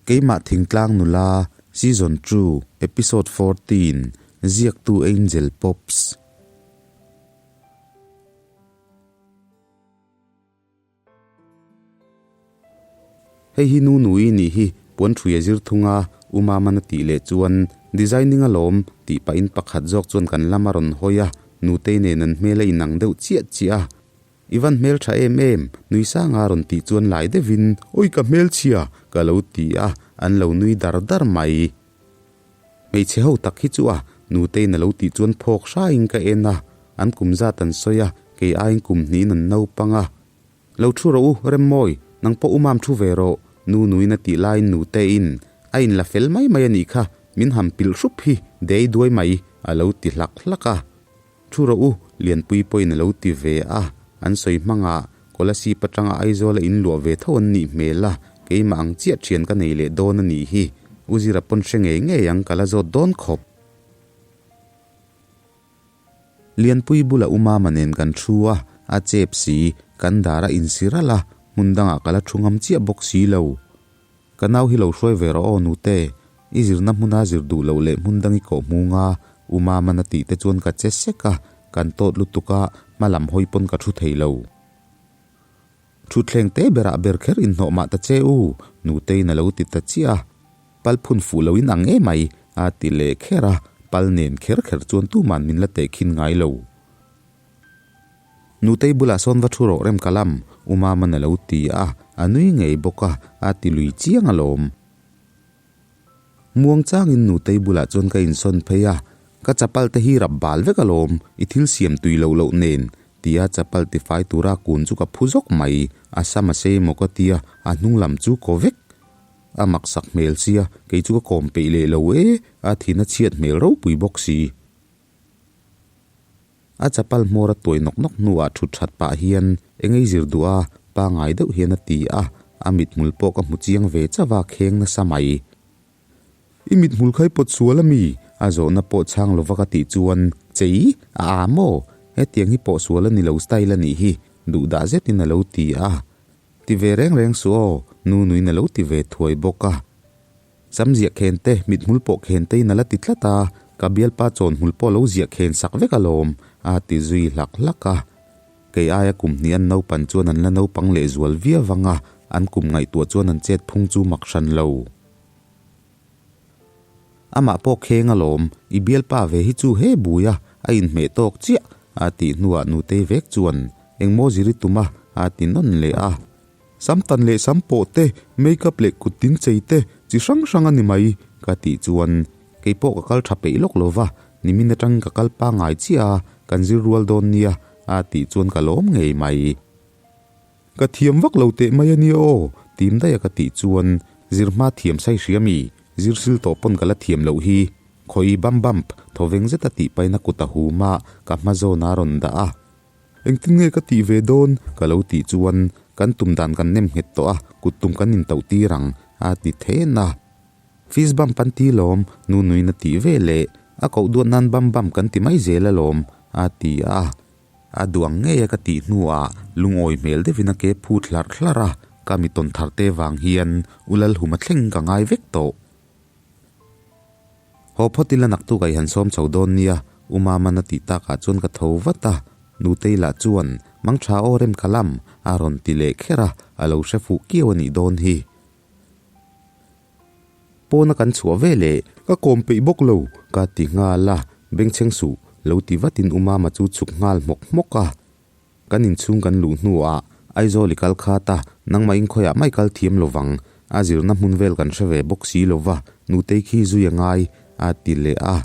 Keimah Thingtlang Nula, Season Two, Episode 14, Ziaktu Angel Pops. Hei hi nu nui nih hi puan ṭhui a zir thung a, U Maman a tih leh chuan Designing alawm tih pahin pakhat zawk chuan kan lam a rawn hawi a, Nutei nen an hmel a inang deuh chiah chiah a. I van hmel tha em em, nui sanga rawn tih chuan lai deuhin Awi ka hmelchhia ka lo ti a, an lo nui dar dar mai. Hmeichhe ho tak hi chu a Nuteiin a lo tih chuan phawk hraiin ka en a, an kum zat an sawi a, kei aiin kum hnihin an naupang a. Lo thu rawh u, Remmawi, nang pawh u mam thu ve rawh, nu nuin a tih laiin Nuteiin a inla fel mai mai a nih kha, min ham pilh hrup hi dei duai mai, a lo ti hlak hlak a. Thu rawh u, Lianpui pawhin a lo ti ve a, an sawi hmangah Kolasib atanga Aizawl a inluah ve tho an nih hmel a, keimah ang chiah thian ka nei leh dawn a nih hi. U Zira pawn hre ngei ngei ang ka la zawt dawn khawp. Lianpui bulah U Mama nen kan thu a, a chep si, kan dar a insi ralh a, hmun dangah ka la thu ngam chiah bawk si lo. Ka nau hi lo hruai ve rawh aw nute, i zirna hmuna zir duh loh leh hmun dang i kawh hmung a, U Maman a tih te chuan ka che sek a, kan tawt lutuk a, hma lam hawi pawn ka thu thei lo. Thutthleng te berah ber kher inhnawh mah ta che u, Nuteiin a lo ti ta chiah a, pal phun fuh lo in ang emai a ti leh kher a, pal nen kher kher chuan tuman min la tehkhin ngai lo. Nutei bulah sawn va thu rawh rem ka lam, U Maman a lo ti a, a nui ngei bawk a, a ti lui chiang alawm. Muang changin Nutei bulah chuan ka insawn phei a, ka chapal te hi rap bal vek alawm, i thil siam tui loh loh nen, tia chapal tifai tura kun chu ka phu zawk mai, a sam a sei maw ka tia, a hnung lam chu kaw vek. A maksak hmel sia, kei chu ka kawm peih leh lo e, a thin a chhiat hmel ropui bawk si. A chapal hmawr a tuai nawk nawk hnuah thut that pah hian eng ei zir duh a, pangai deuh hian a ti a, a mithmul pawh ka hmu chiang ve chauh a, kheng nasa mai. I mithmul kha i pawt sual a mi? A zawhna pawh chhang lova ka tih chuan, Chei, a â maw? Hetiang hi pawh sual a ni lo style a nih hi, duhdah zetin a lo ti a. Ti ve reng reng suh aw, nu nuin a lo ti ve thuai bawk a. Sam ziah khen te, mithmul pawh khen te in a la ti tlat a, ka bialpa chawn hmul pawh lo ziah khen sak vek alawm, a ti zui hlak hlak a. Kei aia kum hnih an naupan chuan an la naupang leh zual viau vang a, an kum ngaihtuah chuan an chet phung chu mak hran lo. Amah pawh kheng alawm, i bialpa ve hi chu he bui a, a inhmeh tawk chiah, a tih hnuah nutei vek chuan engmaw zir i tum a, a ti nawn leh a. Sam tan leh sam pawh te, make up leh kut tin chei te, chi hrang hrang a ni mai, ka tih chuan kei pawh ka kal tha peih lawk lo va, nimin atangin ka kal pangai chiah a, kan zir rual dawn nia, a tih chuan ka lawm ngei mai. Ka thiam vak lo teh mai a nia aw, tim daih a ka tih chuan zir hma thiam sai hria mi, zir sil tawh pawn ka la thiam loh hi, khawi bam bump thawveng zeta tih pahin a kut a hum a, ka hma zawn a rawn dah a. Engtin nge ka tih ve dawn? Ka lo tih chuan kan tum dan kan nem nghet tawh a, kut tum kan intauh tir ang, a ti then a. Fist bump an ti lawm, nu nuin a tih ve leh, a koh duat nan bam bump kan ti mai zel alawm, a ti a. A duang ngei a ka tih hnuah lungawi hmel deuhin a ke phut hlarh hlarh a, ka mi tawn thar te vang hian U Lalhuma thleng ka ngai vek tawh. Haw phawt ila naktuk a i han sawm chho dawn nia, U Maman a tih takah chuan ka tho vat a, Nutei lah chuan mang tha aw rem ka lam a rawn ti leh kher a, a lo hre fuh kiau a nih dawn hi. Pawna kan chhuah ve leh ka kawm peih bawk lo ka ti nghal a, bengchheng suh lo ti vatin U Mama chu chhuk nghal hmawk hmawk a. Kan inchhung kan luh hnuah Aizawl i kal khat a, nangmah in khawiah mai kal thiam lo vang, a zirna hmun vel kan hre ve bawk si lo va, nutei khi zui a ngai, a ti leh a.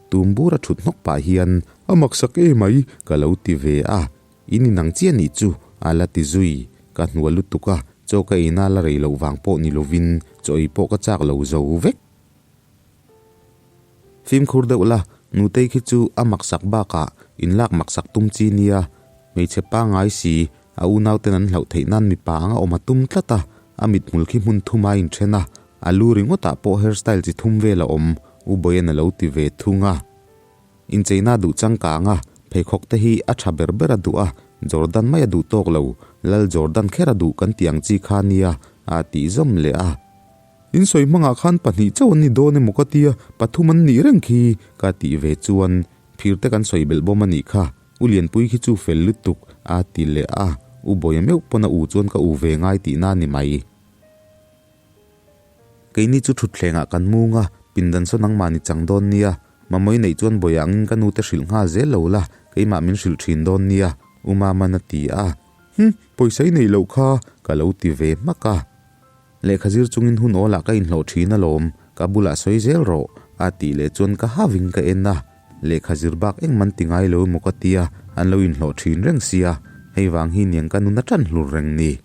Tum bur a thut hnawk pah hian, A maksak e mai, ka lo ti ve a, in inang chiah nih chu, a la ti zui. Ka hnual lutuk a, chaw ka eina la rei loh vang pawh ni lovin chaw ei pawh ka chak lo zo vek. Fimkhur deuh la, nutei khi chu a maksak bakah inlak maksak tum chi nia, hmeichhe pangngai si, a unauten an hlauh theih nan mipa anga awm a tum tlat a, a mithmul khi hmun thum a inthen a, a lu ringawtah pawh hairstyle chi thum vel a awm, U Bawian a lo ti ve thung a. Incheina duh changkang a, pheikhawk te hi a tha ber ber a duh a, Jordan mai a duh tawk lo, Lal Jordan kher a duh kan tih ang chi kha nia, a tih zawm leh a. In sawi hmangah khan pahnih chauh an ni dawn emaw ka tia, pathum an nih reng khi, ka tih ve chuan phir te kan sawi belh bawm a nih kha, U Lianpui khi chu fel lutuk, a ti leh a, U Bawia meuh pawn a u chuan ka u ve ngai tihna a ni mai. Keini chu thutthlengah kan mung a, pindan saw nangmah ni chang dawn nia, Mamawi neih chuan Bawia angin ka nute hrilh nghal zel lo la, keimah min hrilh thin dawn nia, U Mama'n a ti a. Hm, pawisa i neih loh kha, ka lo ti ve hmak a. Lehkha zir chungin hun awlah ka inhlawh thin alawm, ka bulah sawi zel rawh, a tih leh chuan ka having ka en a. Lehkha zir bak engman ti ngai lo emaw ka tia, an lo inhlawh thin reng sia, hei vang hi niang ka nun a tan hlur reng ni.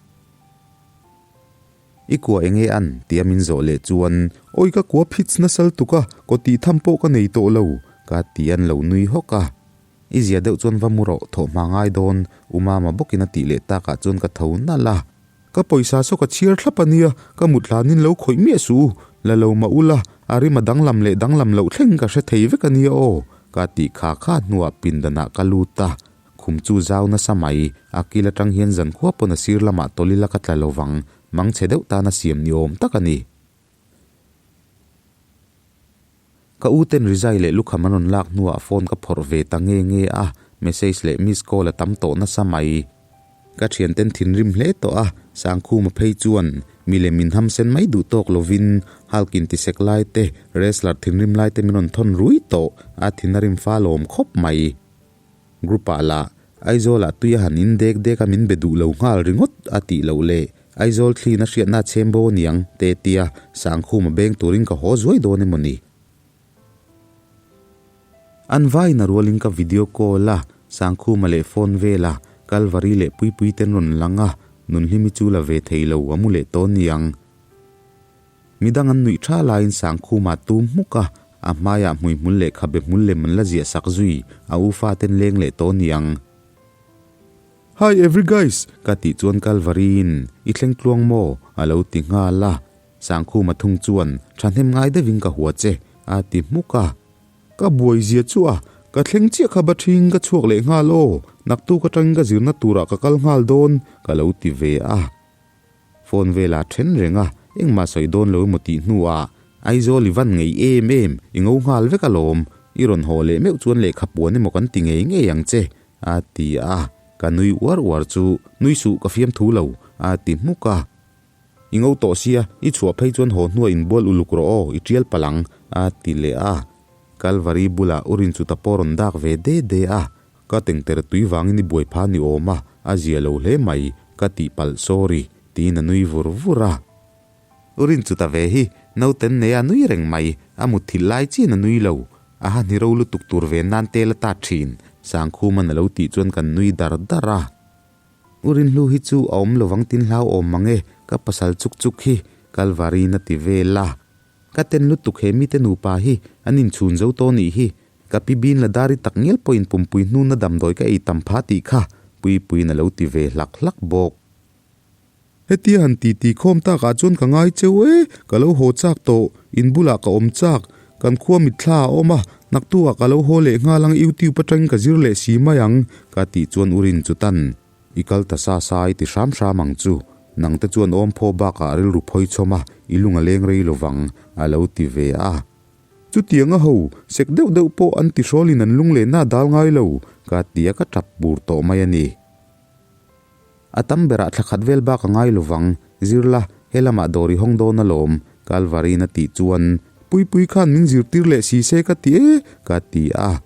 I kua enge an? tia min zawh leh chuan, Awi ka kua phits nasal tuk a, kaw tih tham pawh ka nei tawh lo, ka ti an lo nui hawk a. I zia deuh chuan va mu rawh, thawh hma ngai dawn, U Mama bawkin a tih leh takah chuan ka tho nalh a. Ka pawisa saw ka chhiar thlap a nia, ka mut hlanin lo khawih miah suh u, la lo mah ula, a rim a danglam leh danglam loh thleng ka hre thei vek a nia aw, ka tih kha kha hnuah pindanah ka lut a. Khum chu zau nasa mai, a kil atang hian zankhua pawn a sir lamah tawlh ila ka tla lo vang, mangchhe deuh tana siam ni awm tak a ni. Ka u ten rizai leh lukham an rawn lak hnuah phone ka phawrh ve ta nge nge a, message leh miss call a tam tawh nasa mai. Ka thianten thinrim hle tawh a, Sangkhuma phei chuan milem inham sen mai duh tawk lovin Hulk intisek lai te, wrestler thinrim lai te min rawn thawn rui tawh, a thin a rim fal awm khawp mai. Group ah lah Aizawl ah tui a han in dek dek a min be duh lo nghal ringawt a tih loh leh Aizawl thliin a hriatna a chhem bo aniang te tia Sangkhuma beng turin ka haw zuai dawn emaw ni. An vain a rualin ka video call a, Sangkhuma leh phone vela Kalvari leh Puipui ten rawn lang a, Nunhlimi chu la ve thei lo a mu leh tawh aniang. Midang an nuih tha laiin Sangkhuma tum hmuk a, a hmaiah hmuihmul leh khabe hmul lem an la ziah sak zui, a u faten leng leh tawh niang. Hi every guys! Ka tih chuan Kalvariin, I thleng tluang maw? a lo ti nghal a. Sangkhuma thung chuan, Thahnem ngai deuhin ka hua che, a ti hmuk a. Ka buai zia chu a, ka thleng chiah kha bathing ka chhuak leh nghal aw, naktuk atangin ka zirna turah ka kal nghal dawn, ka lo ti ve a. Phone velah then reng a, engmah sawi dawn lo emaw tih hnuah Aizawl i van ngei em em, i ngo nghal vek alawm, i rawn haw leh meuh chuan lehkha puan emaw kan ti ngei ngei ang che, a ti a, ka nui uar uar chu, Nui suh ka fiam thu lo, a ti hmuk a. I ngo tawh sia, i chhuah phei chuan haw hnuah inbual uluk rawh aw, i tial palh ang, a ti leh a. Kalvari bulah u Rinchuta pawh rawn dak ve de de a, Ka tengter tui vangin i buai pha ni awm a, a zia lo hle mai, ka tih palh sorry, tiin a nui vur vur a. U Rinchuta ve hi, nauten nei a nui reng mai, a mutthilh lai chian a nui lo, a ha hni ro lutuk tur ve nan tel a tat thin, Sangkhuman a lo tih chuan kan nui dar dar a. U Rinhlu hi chu a awm lovang tin hlauhawm mang e, ka pasal chuk chuk hi, Kalvari'n a ti vel a. Ka ten lutuk he mite nupa hi an inchhun zo tawh nih hi. Ka pi bin la dari tak ngial pawhin pumpui hnuna damdawi ka ei tam pha tih kha Puipuiin a lo ti ve hlak hlak bawk. Hetia han titi khawm takah chuan ka ngai cheu e, ka lo haw chak tawh, in bulah ka awm chak, kan khua mitthla a awm a, naktuah ka lo haw leh nghal ang YouTube atangin ka zir leh si mai ang, ka tih chuan u Rin chu tan. I kal ta sa sa i ti hram hram ang chu, nangte chuan awm phaw bakah rilru phawi chhawm a, i lung a leng rei lo vang, a lo ti ve a. Chutiang a ho, sek deuh deuh pawh an ti hrawlin an lung lehna a dal ngai lo, ka ti a ka tap bur tawh mai a ni. A tam berah thla khat vel bak a ngai lo vang, zir la, he lamah dawr i hawng dawn alawm, Kalvari'n a tih chuan, Puipui khan min zirtir leh si se ka ti e, ka ti a.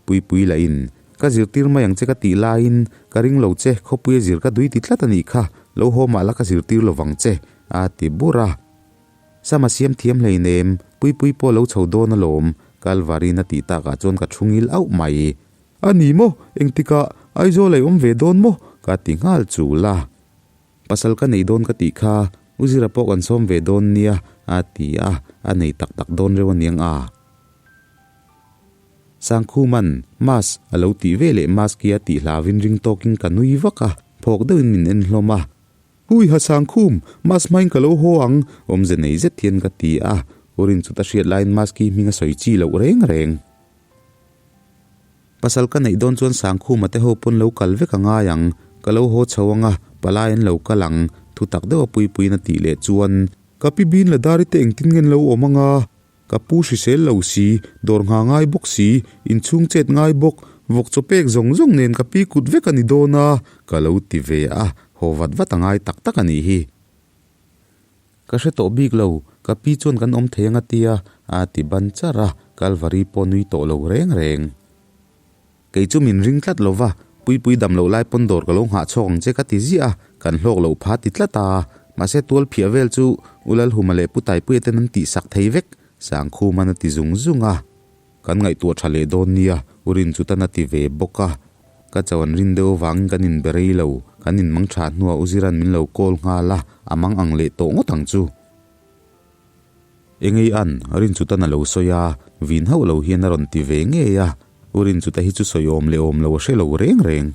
Puipui lah in, Ka zirtir mai ang che ka tih laiin, ka ring lo che, khawpuia zir ka dui ti tlat a nih kha, lo haw mah la ka zirtir lo vang che, a ti bur a. Sama siam thiam hleinem, Puipui pawh lo chho dawn alawm, Kalvari'n a tih takah chuan ka thu ngil auh mai. A ni maw, engtikah Aizawl a i awm ve dawn maw? ka ti nghal chul a. Pasal ka nei dawn ka tih kha, U Zira pawh kan sawm ve dawn nia, a ti a, a nei tak tak dawn reuh aniang a. Sangkhuman, Mas, a lo tih ve leh Maski a tih hlavin ring tawkin ka nui vak a, phawk deuhin min en hlawm a. Hui ha Sangkhum, Mas hmain ka lo haw ang, awmze nei zet hian ka ti a, U Rinchuta hriat laiin Maski hming a sawi chi loh reng reng. Pasal ka neih dawn chuan Sangkhuma te ho pawn lo kal vek a ngai ang, ka lo haw chho ang a, palai an lo kal ang, thu tak deuha Puipuiin a tih leh chuan. Ka pi bin la dari te engtin nge an lo awm anga? Ka pu hrisel lo si, dawr ngha ngai bawk si, inchhung chet ngai bawk, vawk chaw pek zawng zawng nen ka pi kut vek a ni dawn a, ka lo ti ve a, haw vat vat a ngai tak tak a nih hi. Ka hre tawh bik lo, ka pi chuan kan awm thei anga tia, a ti ban char a, Kalvari pawh nui tawh lo reng reng. Kei chu min ring tlat lo va, Puipui dam loh lai pawn dawr ka lo nghah chhawk ang che ka ti ziah a, kan hlawk loh pha ti tlat a. Mahse tual phiah vel chu U Lalhuma leh Pu Taipuia ten an tihsak thei vek, Sangkhuman a ti zung zung a. Kan ngaihtuah tha leh dawn nia, U Rinchutan a ti ve bawk a. Ka cho an rin deuh avangin kan inbe rei lo, kan inmang tha hnuah U Ziran min lo call nghal a, a mang ang leh tawh ngawt ang chu. Engei an, Rinchutan a lo sawi a, vin hauh lo hian a rawn ti ve ngei a, U Rinchuta hi chu sawi awm leh awm lo a hre lo reng reng.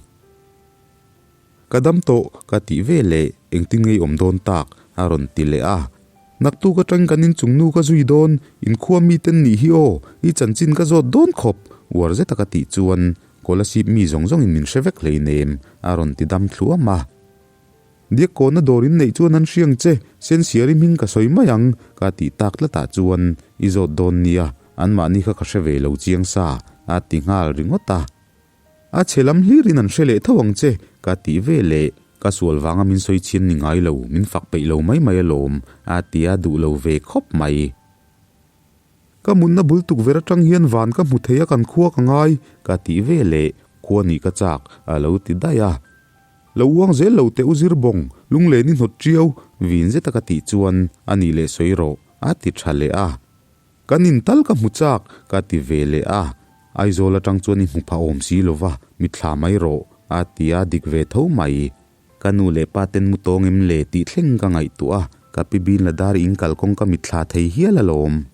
Ka dam tawh, ka tih ve leh, engtin ngei awm dawn tak, a rawn ti leh a. Naktuk atang kan inchung nu ka zui dawn, inkhua miten nih hi aw, i chanchin ka zawt dawn khawp, uar zeta ka tih chuan, Kolasib mi zawng zawngin min hre vek hleinem, a rawn ti dam thluam a. Diak kawna dawr in neih chuan an hriang che, Sensiari hming ka sawi mai ang, ka tih tak tlatah chuan i zawt dawn nia, anmahni kha ka hre ve lo chiang sa, a ti nghal ringawt a. A chhe lam hlirin an hre leh tho ang che, ka tih ve leh, ka sual vanga min sawi chhian ni ngai lo, min fak peih lo mai mai alawm, a ti a duh lo ve khawp mai. Ka mutna bul tukverh atang hian van ka hmu thei a kan khua ka ngai, ka tih ve leh, khua nih ka chak, a lo ti daih a. Lo uang zel lo teh u zir bawng, lunglen i hnawt ṭiau, vin zeta ka tih chuan a nih leh sawi rawh, a ti ṭha leh a. Kan in tal ka hmu chak, ka ti ve leh a. Aizawl aṭang chuan i hmu pha awm si lo va, mitthla mai rawh, a ti a dik ve tho mai. Ka nu leh pa ten mu tawng em le tih thleng ka ngaihtuah a, ka pi bin la dar in kalkawng ka mitthla thei hial alawm.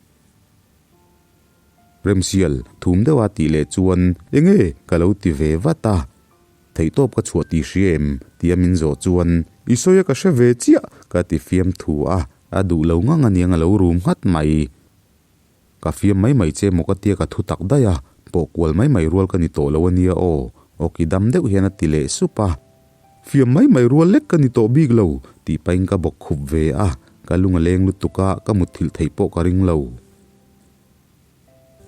Remsial, thum deuha tih leh chuan enge ka lo ti ve vat a. Theihtawp ka chhuah tih hria em? tia min zawh chuan i sawi a ka hre ve chiah ka ti fiam thu a, a duh lo ngang aniang a lo rum nghat mai. Ka fiam mai mai che maw ka tia ka thu tak daih a, pawh kual mai mai rual ka ni tawh lo ania aw, awki dam deuh hian a ti leh sup a. Fiam mai mai rual lek ka ni tawh bik lo tih pahin ka bawk khup ve a, ka lung a leng lutuk a, ka mutthilh theih pawh ka ring lo.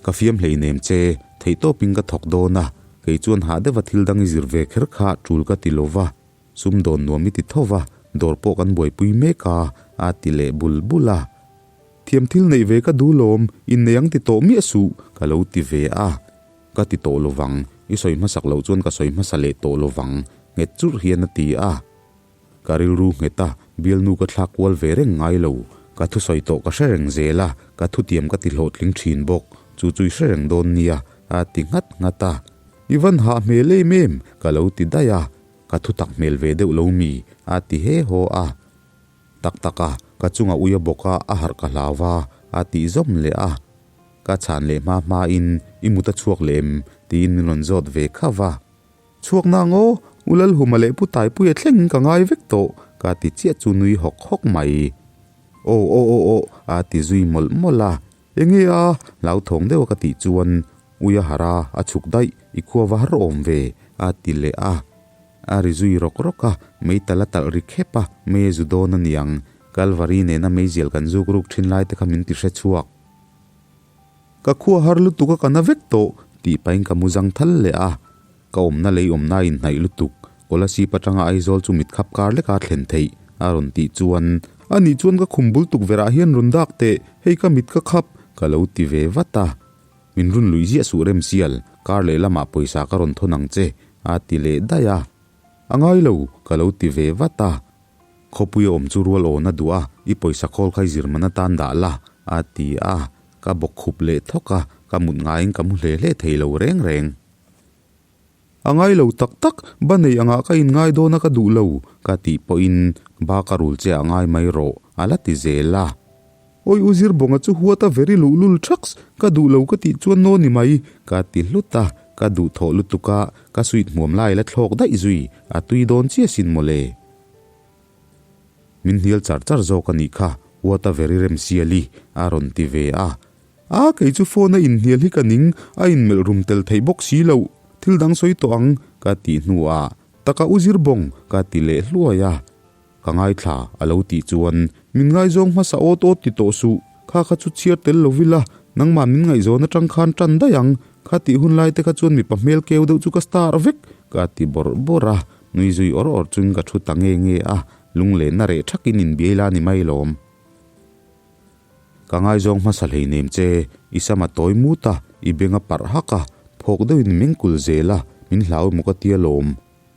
Ka fiam hleinem che, theihtawpin ka thawk dawn a, kei chuan hah deuha thil dang i zir ve kher kha tul ka ti lo va, sumdawn nuam i ti tho va, dawr pawh kan buaipui mek a, a ti leh bul bul a. Thiam thil neih ve ka duh lawm, innei ang ti tawh miah suh, ka lo ti ve a. Ka ti tawh lo vang, i sawi hmasak loh chuan ka sawi hmasa leh tawh lo vang, nghet churh hian a ti a. Ka rilru nghet a, bialnu ka thlak kual ve reng ngai lo. Ka thusawi tawh ka hre reng zel a, ka thutiam ka ti hlawhtling thin bawk. Chu chu i hre reng dawn nia, a ti nghat nghat a. I van hah hmel em em, ka lo ti daih a. Ka thutak hmel ve deuh lo mi, a ti he haw a. Tak tak a, ka chunga ui a bawk a, a harh ka hlau va, a tih zawm leh a. Ka chhan leh hma hmain, I mut a chhuak leh em? tiin min rawn zawt ve kha va. Chhuak nang aw, U Lalhuma leh Pu Taipuia thleng ka ngai vek tawh, ka ti chiah chu nui hawk hawk mai. Aw aw aw aw, a ti zui mawlh mawlh a. Enge a, hlauthawng deuha ka tih chuan, Ui a harh a, a chhuk daih, i khua va har awm ve, a ti leh a. A ri zui rawk rawk a, mei tal a talh ri khep a, mei a zu dawn a niang. Kalvari nena meizial kan zuk ruk thin lai te kha min ti hre chhuak. Ka khua har lutuk a ka na vek tawh, tih pahin ka mu zang thal leh a. Ka awmna lei awmna a inhnaih lutuk, Kolasib atanga Aizawl chu mit khap kar leka thlen theih, a rawn tih chuan, A nih chuan ka khum bul tukverh ah hian rawn dak teh, hei ka mit ka khap, ka lo ti ve vat a. Min run luih ziah suh Remsial, kar leh lamah pawisa ka rawn thawn ang che, a ti leh daih a. A ngai lo, ka lo ti ve vat a. Khawpui a awm chu rual awn a duh a, i pawisa khawl kha i zir man atan dah la, a ti a. Ka bawk khup leh thawk a, ka mut ngaiin ka mu hle hle thei lo reng reng. A ngai lo tak tak, ba nei angah ka inngai dawn a ka duh lo, ka tih pawhin ba ka rul che ah ngai mai rawh, a la ti zel a. Awi u Zirbawnga chu huat a veri luhlul thaks, ka duh lo ka tih chuan naw ni mai, ka ti hlut a, ka duh thawh lutuk a, ka suit hmuam lai la thlawk daih zui, a tui dawn chiah sin mawle. Min hnial char char zawk a nih kha, huat a veri rem siali, a rawn ti ve a. A, kei chu phone a inhnial hi ka ning, a inmelh rum tel theih bawk si loh, thil dang sawi tawh ang, ka tih hnuah, taka u Zirbawng, ka ti leh hluai a. Ka ngaithla, a lo tih chuan, Min ngaizawng hmasa awt awt ti tawh suh, kha kha chu chhiar tel lo vila, nangmah min ngaihzawn atang khan tan daih ang, kha tih hun lai te kha chuan mipa hmel keu deuh chu ka star vek, ka ti bawrh bawrh a, nui zui awr awr chuin ka thu ta nge nge a, lunglenna reh thakin inbiai la ni mai lawm. Ka ngaizawng hmasa hleinem che, i sam a tawi mut a, i beng a parh hak a, phawk deuhin i meng kul zel a, min hlau emaw ka ti alawm.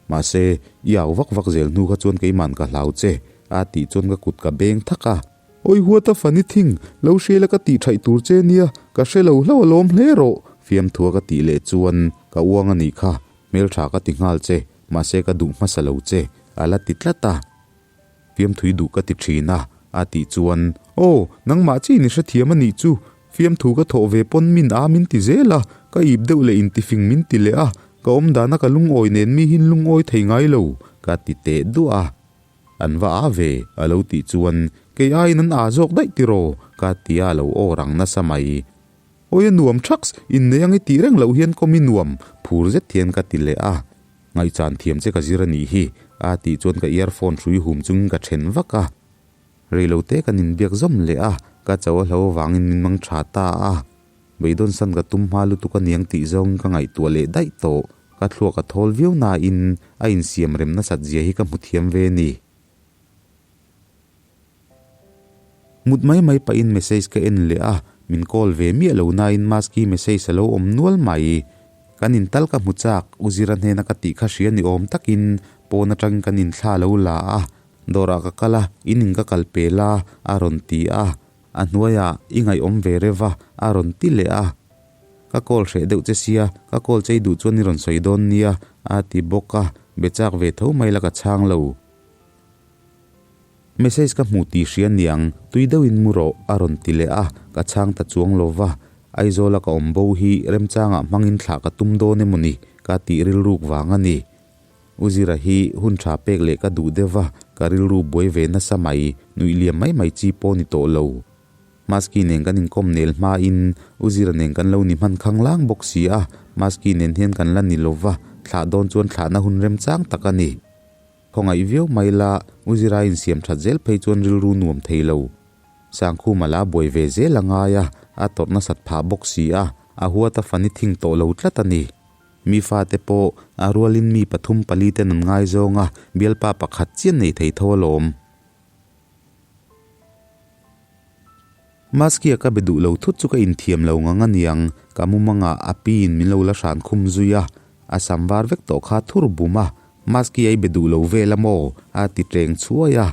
Mahse, i au vak vak zel hnu kha chuan keiman ka hlau che, a tih chuan ka kut ka beng thak a. Awi huat a funny thing, lo hriala ka tih thaih tur che nia, ka hre lo hlauh alawm hle rawh, fiamthua ka tih leh chuan ka uang a nih kha, hmeltha ka ti nghal che, mahse ka duh hmasa lo che, a la ti tlat a. Fiamthui duh ka ti thin a, a tih chuan, Aw, nangmah chiin i hrethiam a nih chu, fiamthu ka thawh ve pawn min a min ti zel a, ka ip deuh leh intifing min ti leh a, ka awm dana ka lungawi nen mi hin lungawi thei ngai lo, ka ti teh duah a. An va a ve, a lo tih chuan, Kei aiin an a zawk daih tiraw? ka ti a, a lo aw rang nasa mai. Awi a nuam thaks, innei ang i tih reng loh hian kawm i nuam, phur zet hian ka ti leh a. Ngaihchan thiam che ka zir a nih hi, a tih chuan ka earphone hrui hum chungin ka then vak a. Reilote kan inbiak zawm leh a, ka cho a hlo avangin min mang tha ta a. Beidawn san ka tum hma lutuk a niang tih zawngin ka ngaihtuah leh daih tawh. Ka thluak a thawl viau nain a insiam rem nasat zia hi ka hmu thiam ve ni. Mut mai mai pahin message ka en leh a, min call ve miah lo nain Maski message a lo awm nual mai. Kan in tal ka hmu chak, U Zira hnena ka tih kha hria ni awm takin pawn atangin kan in thla lo la a, dawrah ka kal a, in in ka kal pel a, a rawn ti a, a hnuaiah i ngaihawm ve rev a, a rawn ti leh a. Ka call hreh deuh che sia, ka call chei duh chuan i rawn sawi dawn nia, a ti bawk a, be chak ve tho mai la ka chhang lo. Message ka hmu tih hria niang, tui deuhin mu rawh a rawn ti leh a, ka chhang ta chuang lo va. Aizawla ka awm bo hi remchangah hmangin thlah ka tum dawn emaw ni ka tih rilruk vang a ni. U Zira hi hun tha pek leh ka duh deuh va, ka rilru buai ve nasa mai, nuih liam mai mai chi pawh ni tawh lo. Maski nen kan inkawm nel hmain U Zira nen kan lo ni hman khang lang bawk si a, Maski nen hian kan la ni lo va, thlah dawn chuan thlahna hun remchang tak a ni. Khawngaih viau mai la, U Zira insiam that zel phei chuan rilru nuam thei lo. Sangkhuma la buai ve zel a ngai a, a tawrh nasat phah bawk si a, a huat a fani thing tawh lo tlat a ni. Mi fate pawh a rualin mi pathum pali ten an ngaizawng a, bialpa pakhat chian nei thei tho alawm. Maskia ka be duh lo thut chu ka inthiam lo ngang a niang, ka mumangah a piin min lo la hran khum zui a, a sam var vek tawh kha thur bum a, Maskia i be duh lo vel a maw? a ti tleng chhuai a,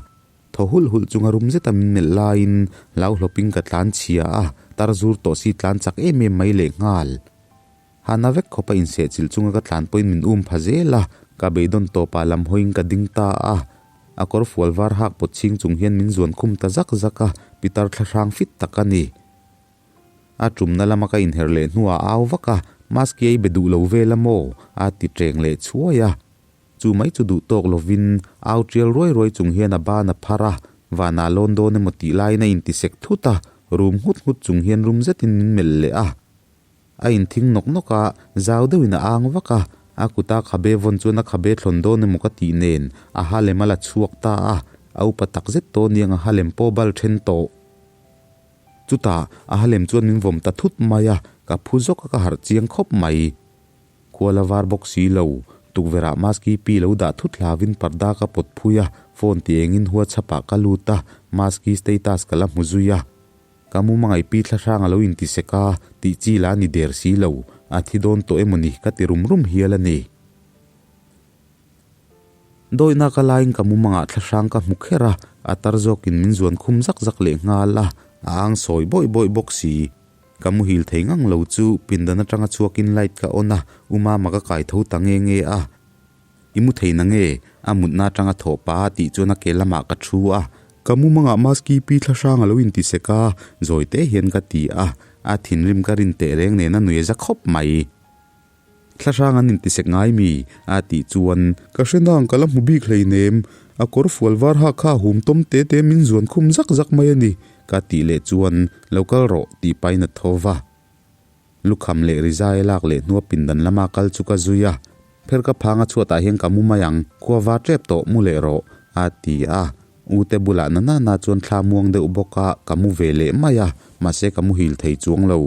thaw hulh hulh chunga rum zeta min melh laiin hlauhlawpin ka tlan chhia a, tar zur tawh si tlan chak em em mai lehnghal. Hana vek khawpa insehchilh chunga ka tlan pawhin min um pha zel a, ka beidawn tawpah lam hawiin ka ding ta a. A kawr fual var hak pawt chhing chung hian min zuan khum ta zak zak a, pitar thlahrang fit tak a ni. A tumna lama ka inherh leh hnuah a au vak a, Maski ei be duh lo vel a maw? a ti ṭeng leh chhuai a. Chu mai chu duh tawk lovin au ṭial ruai ruai chung hian a ban a phar a, vanah lawn dawn emaw tih laiin a intisek thut a, rum nghut nghut chung hian rum zetin min melh leh a. A inthing nawk nawk a, zau deuhin a ang vak a, a kuta khabe vawn chuan a khabe thlawn dawn emaw ka tih nen a ha lem a la chhuak ta a, a upa tak zet tawh aniang a ha lem pawh bal then tawh. Chutah a ha lem chuan min vawm ta thut mai a, ka phu zawk a ka harh chiang khawp mai. Kuala var bawk si lo, tukverh ah maski pi lo dah thut hlavin parda ka pawt phui a, phone ti engin huachhap ah ka lut a, maski status ka la hmu zui a. Ka mumang ai pi thlahrang a lo inti sek a, tih chi lah a ni der si lo, a thi dawn tawh emaw ni ka ti rum rum hial a ni. Dawihna ka laiin ka mumangah thlahrang ka hmu kher a, a tar zawkin min zuan khum zak zak leh nghal a, a ang sawi bawih bawih bawk si. Ka muhil thei ngang lo chu pindan atanga chhuakin light ka on a, u Mama ka kai tho ta nge nge a. I mu thei na nge? A mutna atanga thawh pah a tih chuan a ke lamah ka thu a. Ka mumangah Maski pi thlahrang a lo inti sek a, zawi te hian ka ti a. A thinrim ka rin teh reng nen a nui a za khawp mai. Thlahrang an inti sek ngai mi? A tih chuan. Ka hre nang ka la hmu bik hleinem. A kawr fual var hak kha a hum tawm te te min zuan khum zak zak mai a ni. Ka tih leh chuan, Lo kal rawh, tih pahin a tho va. Lukham leh rizai a lak leh hnua pindan lama kal chu ka zui a, Pher ka phang a chhuatah hian ka mu mai ang, khua va tep tawh mu leh rawh, a ti a. U te bulah na na na chuan thla muang deuh bawk a, ka mu ve leh mai a, mahse ka muhil thei chuang lo.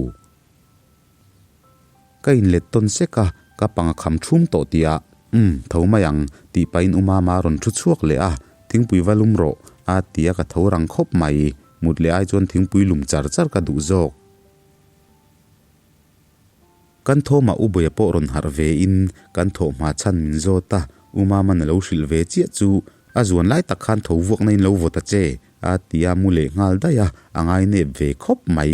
Ka inlet tawn sek a, ka pang a kham thum tawh tih ah, Umm, tho mai ang, tih pahin U Mama a rawn thu chhuak leh a, Thingpui va lum rawh, a ti a ka tho rang khawp mai. Mut leh ai chuan thingpui lum char char ka duh zawk. Kan thawmah U Bawia pawh rawn harh ve in kan thawh hma chhan min zawt a, U Mama'n a lo hrilh ve chiah chu a zuan lai tak khan tho vuakna in lo vawt a che, a ti a mu leh nghal daih a, a ngainep ve khawp mai.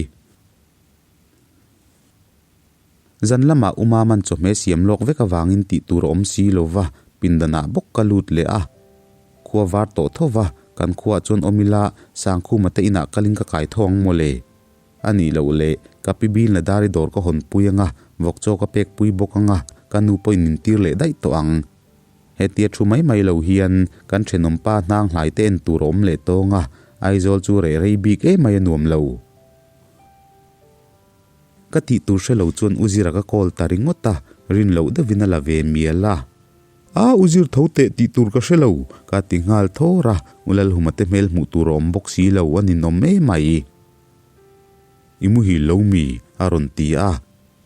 Zan lamah U Mama'n chawhmeh siam lawk vek avangin tih tur a awm si lo va, pindanah bawk ka lut leh a. Khua var tawh tho va, kan khuaah chuan awm ila Sangkhuma te inah kalin ka kai tho ang mawle. A nih loh leh, ka pi bil na dari dawr ka hawn pui anga, vawk chaw ka pek pui bawk anga, ka nu pawhin min tir leh daih tawh ang. Hetia thu mai mai lo hian kan thenawm pa hnang hlai te en tur a awm leh tawng a, Aizawl chu reh rei bik emai a nuam lo. Ka tih tur hre lo chuan U Zira ka call ta ringawt a, rin loh deuhin a la ve mial a. A, U Zir tho teh tih tur ka hre lo, ka ti nghal thawr a, U Lalhuma te hmel hmuh tur a awm bawk si lo, a ninawm emai. I muhil lo mi? a rawn ti a.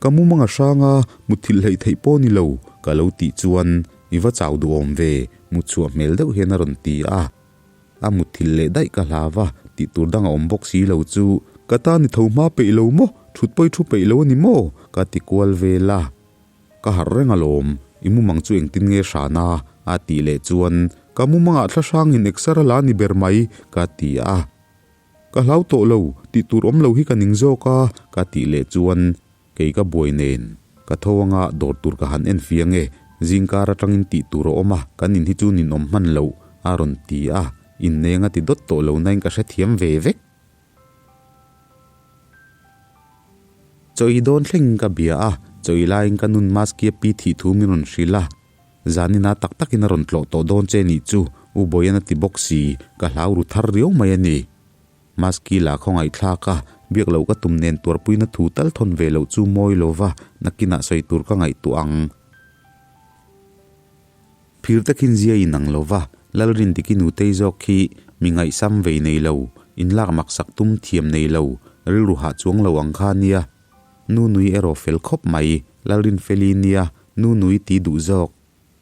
Ka mumang a hrang a, mutthilh hleih theih pawh ni lo, ka lo tih chuan i va chau duhawm ve, mutchhuah hmel deuh hian a rawn ti a. A mutthilh leh daih ka hlau va, tih tur dang a awm bawk si lo chu. Ka tan i tho hma peih lo maw? Thut pawh i thu peih lo a ni maw? ka ti kual vel a. Ka harh reng alawm, i mumang chu engtin nge hran a? a tih leh chuan, Ka mumangah thla hrangin exer a la ni ber mai, ka ti a. Ka hlau tawh lo, tih tur awm lo hi ka ning zawk a, ka tih leh chuan kei ka buai nen ka tho anga dawr tur ka han en fiang e, zingkar atangin tih tur a awm a, kan in hi chu ninawm hman loh, a rawn ti a, inneng a ti dawt tawh lo nain ka hrethiam ve vek. Chaw i dawn thlengin ka bia a, chaw i laiin ka nun Maskia pi thih thu min rawn hrilh a, Zanina tak takin a rawn tlawh tawh dawn che nih chu, U Bawian a ti bawk si, ka hlau ru thar riau mai a ni. Maski la khawngaihthlak a, biak loh ka tum nen tuarpuina thu tal thawn ve loh chu mawi lo va, nakinah sawi tur ka ngaihtuah ang. Phir takin zia in ang lo va, Lalrindiki nutei zawk khi mi ngaihsam vei nei lo, inlak maksak tum thiam nei lo, rilru hah chuang lo ang kha nia. Nu nui erawh fel khawp mai, Lalrinfeli nia, nu nui ti duh zawk.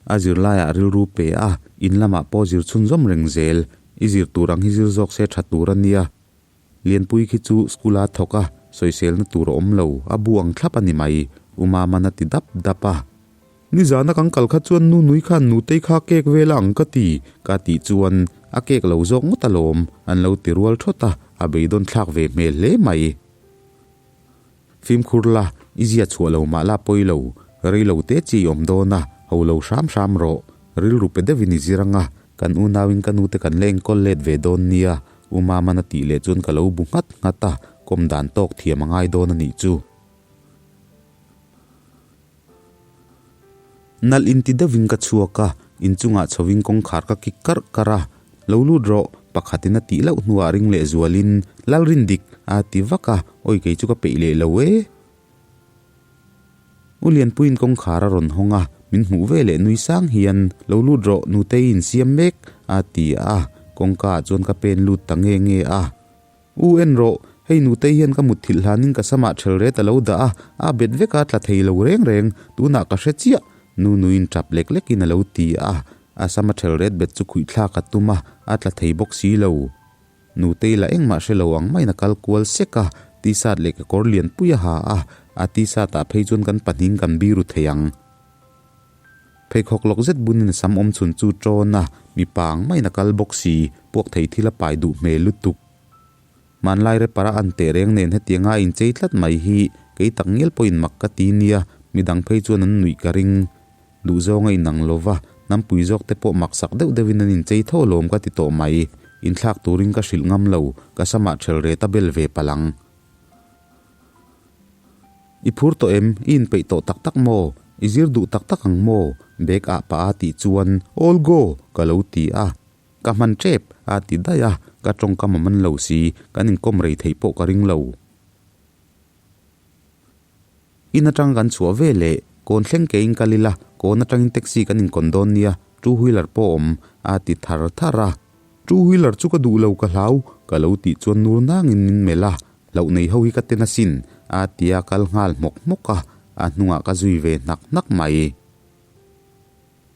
A zirlaiah rilru pe a, in lamah pawh zir chhunzawm reng zel. I zir tur ang hi zir zawk se tha tur a nia. Lianpui khi chu school a thawk a, sawiselna tur a awm lo, a bu ang thlap a ni mai, U Mama'n a ti dap dap a. Nizana kan kal kha chuan nu nui khan nutei kha cake vel a ang ka ti, ka tih chuan a cake lo zawk ngawt alawm, an lo ti rual thawt a, a beidawn thlak ve hmel hle mai. Fimkhur la, i zia chhuah lo mah la pawi lo, rei lo te chi i awm dawn a, ho lo hram hram rawh. Rilru pe deuhin i zir ang a, kan unauin ka nute kan la enkawl let ve dawn nia, U Mama'n a tih leh chuan ka lo bu nghat nghat a, kawm dan tawk thiam a ngai dawn a nih chu. Nalh inti deuhin ka chhuak a, inchungah chhovin kawngkhar ka kik karh karh a, Lo lut rawh, pakhatin a tih loh hnuah ring leh zualin, Lalrindik! a ti vak a, awi kei chu ka peih leh lo e. U Lianpuiin kawngkhar a rawn hawng a, min hmuh ve leh nui sang hian, Lo lut rawh, Nutei insiam mek, a ti a, kawngka ah chuan ka pen lut ta nge nge a. U en rawh, hei nutei hian ka mutthilh hlanin ka samah ṭhel ret a lo dah a, a bet vek a, tla thei lo reng reng, tunah ka hre chiah, nu nuin ṭap lek lekin a lo ti a, a sama ṭhel ret bet chu khuih thlak a tum a, a tla thei bawk si lo. Nutei lah engmah hre lo ang maiin a kal kual sek a, t-shirt leh kekawr lianpui a ha a, a t-shirt ah phei chuan kan pahnih kan biru thei ang. Pheikhawk lawk zet bunin a sam awm chhun chu ṭawn a, mipa ang maiin a kal bawk si, puak thei thil a pai duh hmel lutuk. Hmanlai rapper a an teh reng nen hetianga a inchei tlat mai hi kei tak ngial pawhin mak ka ti nia, midang phei chuan an nuih ka ring. Duhzawng a inang lo va, hnampui zawk te pawh maksak deuh deuhin an inchei tho alawm ka ti tawh mai. Inthlak turin ka hrilh ngam lo, ka samah ṭhel ret a bel ve palh ang. I phur tawh em? I inpeih tawh tak tak maw? I zir duh tak tak ang maw? Bag ah pah a tih chuan, All go! ka lo ti a. Ka hman tep, a ti daih a, ka tawngkam a man lo si, kan inkawm rei theih pawh ka ring lo. In atang kan chhuah ve leh, kawn thleng kein kal ila, kawn atangin taxi kan inkawn dawn nia, two wheeler pawh awm, a ti thar thar a. Two wheeler chu ka duh lo ka hlau, ka lo tih chuan nur nangin min melh a, hlauh nei ho hi ka ten asin, a ti a kal nghal hmawk hmawk a, a hnungah ka zui ve hnak hnak mai.